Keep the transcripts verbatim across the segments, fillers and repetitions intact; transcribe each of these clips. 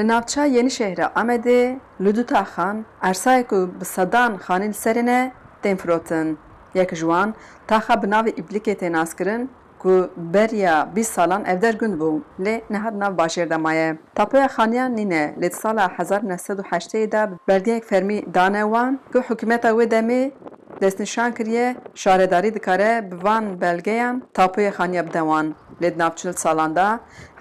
Li navça Yenîşehra Amedê li du taxan ersayê ku bi sedan xanî li serê ne tên firotin. Yek ji wan taxa bi navê Îplikê tê naskirin ku beriya bîst salan ev der gund bû, lê niha di nav bajêr de maye. Tapoya xaniyan nîne, lê di sala hezar neh sed û heştê de belgeyek fermî dane wan ku hikûmeta wê demê destnîşan kiriye, şaredarî dikare bi van belgeyan tapoyê xaniya bide wan. Lê di nav çil salan de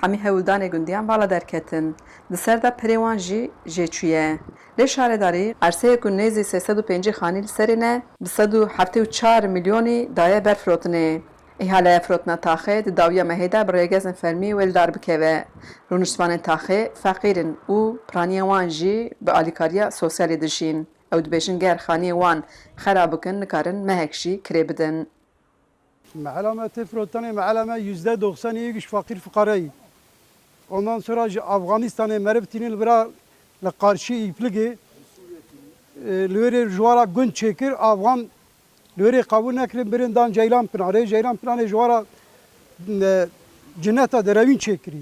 hemî hewldanê gundiyan vala derketin. Di ser de pirê wan jî jê çûye. Lê şaredarî erseyê ku nêzî sê sed û pêncî xanî li serê ne, bi sed û heftê û çar milyonî daye ber firotinê. Îhaleya firotina taxê di dawiya mehê de bi rêgezên fermî wê li dar bikeve. Rûniştvanên taxê feqîr in û piraniyên wan jî bi alîkariya sosyalê dijîn. Ew dibêjin ger xaniyên wan xera bikin, nikarin mehek jî kirê bidin. Mehela me tê firotanê, mehela me yüzde doksanê yek ji feqîr fiqare yî. Ondan sonra ji Afganistanê meriv tînin li vira li qarşî Îpligê, e, li wêrê ji wara gund çêkir, Afgan li wêrê qebûl nekirin, birin dan Ceylan Pinarê. Ceylan Pinarê ji wara, e, cineta derewîn çêkirî.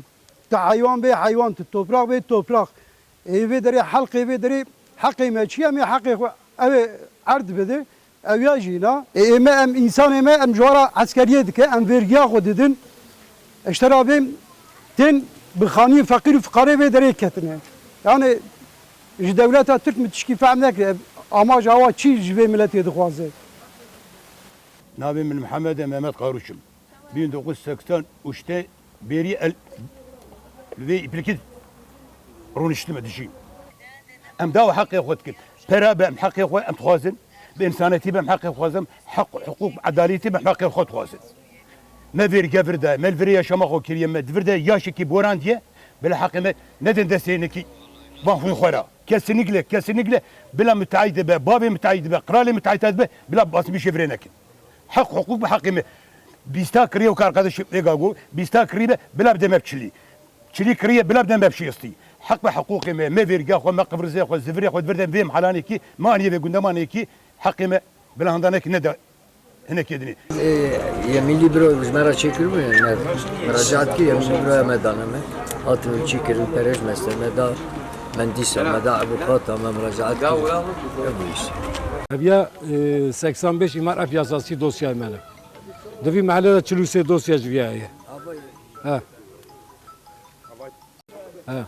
Tu heywan bê heywan, tu toprak bê toprak. Ê vê derê, helqê vê derê, heqê me çi ye? Em ê heqê xwe, ew ê erd bide, ew ya jî na. Ê, ê me, em însanê me, em ji wara eskeriyê dike, em vergiya xwe didin. Ji te ra bêm, tên bi xaniyên feqîr û fiqarê vê derê ketine. Yani ji dewleta Tirk min tişkî fehm nekiriye. Amaja wa çi ji vê miletê dixwaze? Navê min Mihemed e, Mehmet Qaruç im. Bin dokuz yüz seksen üçte bêrî el, li vê îplikî rûniştime dijî. Em dawa heqê xwe dikin. Pera be, em heqê xwe em dixwazin. Bi însanetî be, em heqê xwe dixwazin. Heq, hiqûq, edaletî be, em heqê xwe dixwazin. Me vêrge vir daye, me li virê yaşama xwe kiriye, me di vir de yaşekî boran diye, bila heqê me nedin destê hinekî van xwîn xwe ra. Kesinlikle, kesinlikle bila müteahhit be, bavê müteahhit be, qralê müteahhit be, bila basmîşê virê nekin. Heq, hukuk bi heqê me. Bîsta kiriye û karqedeşê vê gago, bîsta kiriye be, bila bide me bi çilî. Çilî kiriye, bila bide me bi şêstî. Heq bi hiqûqê me, me vêrga xwe, me qivrizê xwe, zivirê xwe, divirde vê mihalanê kî, me aniye vê gundemanekî, heqê me bila handanekî neda hinekê dinê. Ê, Yemînlî biro ji me re çêkiribû, me miracaat kir, Yemînlî biro me dane me. Hatin çî kirin, perê ji me ser me da, mendîsa me da, avukata me miracaat kir. Ev bû îş. Ev ya, e, seksen beş îmar ev yasasî dosyayê me ne. Di vî mehlê de çil û sê dosya ji viya ye. He. He.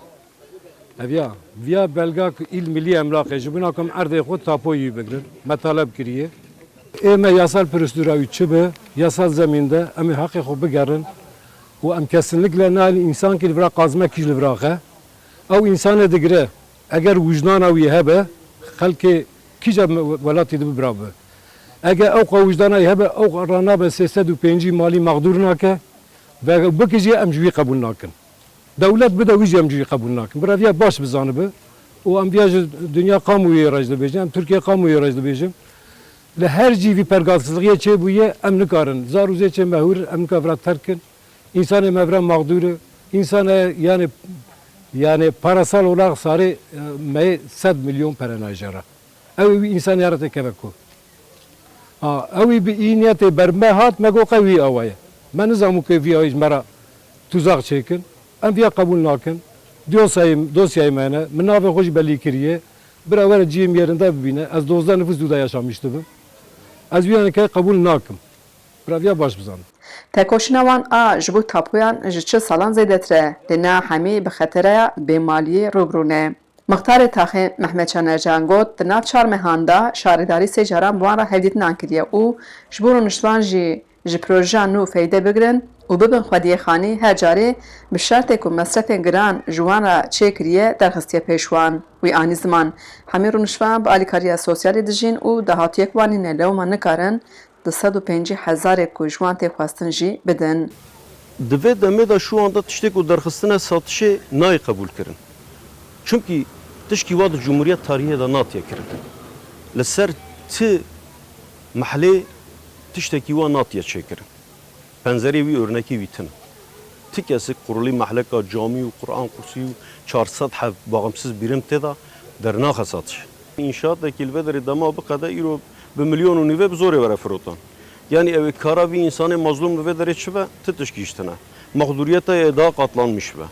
Ev ya, viya belga ku îl milî emlaqê ji bona ku em erdê xwe tapoyî bigirin, me taleb kiriye. Ê me yasal prosedura wî çi be, yasal zemîn de em ê heqê xwe bigerin û em kesinlikle nayên însankî li vira qazmekî ji li vira xe. Ew însanê digire, eger wijdana wî hebe, xelkê kîja me-, welatî dibe bira be. Eger ew qe wijdana wî hebe, ew qe ranabe sê sed û pêncî malî mexdûr nake, ve bike jî em ji wî qebûl nakin. Dewlet bide wî jî em ji wî qebûl nakin. Bira viya baş bizanibe û em viya ji dinya kamuoyê re jî dibêjin, em Tirkiye kamuoyê re jî dibêjin. Li her cî vî pergaltizlixiyê çêbûye, em nikarin. Zar û zêçê me hûr, em nika vira terk kin. Însanê me vira mexdûr e. Însan e, yani, yani parasal olarak sarê, e, me sed milyon pere nayê jê re. Ew ê wî însanê re têkeve ku. A, ew ê bi î niyetê ber me hat, me got qey wî awa ye. Me nizam û kê vî awayî ji me re tuzak çêkin. Em viya qebûl nakin. Dosyayê, dosyayê me ne. Min navê xwe jî belî kiriye. Bira were cihê min yerinde bibîne. Ez dozdeh nifus duda yaşamış dibim. Ez wî yanî key qebûl nakim. Bira viya baş bizan. Tekoşîna wan a ji bo tapoyan ji çil salan zêdetir e. Lê niha hemî bi xetereya bêmaliyê rû bi rû ne. Mixtarê taxê Mehmet Şaner Can got, di nav çar mehan de şaredarî sê caran bi wan re hevdîtinan kiriye û ji bo rûniştvan jî ji projeya nû feyde bigirin û bibin xwediyê xanî, her carê bi şertê ku mesrefên giran ji wan re çêkiriye derxistiye pêş wan. Wî anî ziman, hemî rûniştvan bi alîkariya sosyalê dijîn û dahatûyek wan nîne, lewma nikarin du sed û pêncî hezarê ku ji wan tê xwestin jî bidin. Di vê demê de şu anda tiştê ku derxistine satişê nayê qebûlkirin. Çimkî tişkî wa di cumhuriyet tarihê de natiye kirin. Li ser ti mehlê tiştekî wa natiye çêkirin. Penzerê wî, örnekê wî tune. Ti kesik qurulî mehleka camî û Quran kursî û çar sed heb bağımsız birim tê de dernaxe satiş. Înşaatekî li vê derê dema biqede îro bi milyon û nîvê bi zorê were firotan. Yanî ew ê kara vî însanê mazlûm li vê derê çi be, ti tişkî ji tune. Mexdûriyeta yê daha katlanmış be.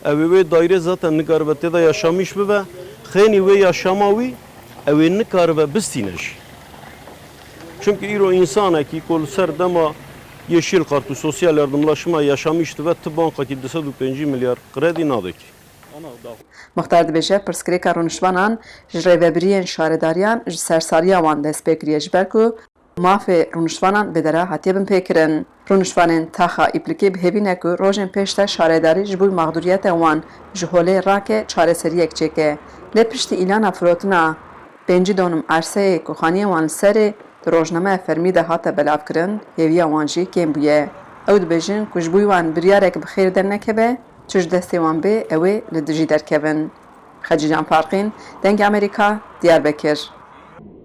Ew ê wê daîrê zaten nikaribe tê de yaşamîş bibe, xênî wê yaşama wî ew ê nikaribe bistîne jî. Çimkî îro însanekî ku li ser dema yeşil kart û sosyal yardımlaşma yaşamîş dibe, ti bankekî du sed û pêncî milyar kredî nade kî. Muxtar dibêje, pirsgirêka rûniştvanan ji rêvebiriyên şaredariyan ji sersariya wan dest pê kiriye, ji ber ku mafê rûniştvanan bi dera hatiye binpêkirin. Rûniştvanên Taxa Îplikê bi hêvî ne ku rojên pêş de şaredarî ji bo mexdûriyetên wan ji holê rake, çareseriyek çêke. Lê piştî îlana firotina pêncî donim erseyê ku xaniyên wan li serê di rojnameya fermî de hate belavkirin, hêviya wan jî kêm bûye. Ew dibêjin ku ji bo wan biryarek bi xêr dernekeve, çi ji destê wan bê, ew ê li dijî derkevin. Xecîcan Farqîn, Dengê Amerîka, Diyarbekir.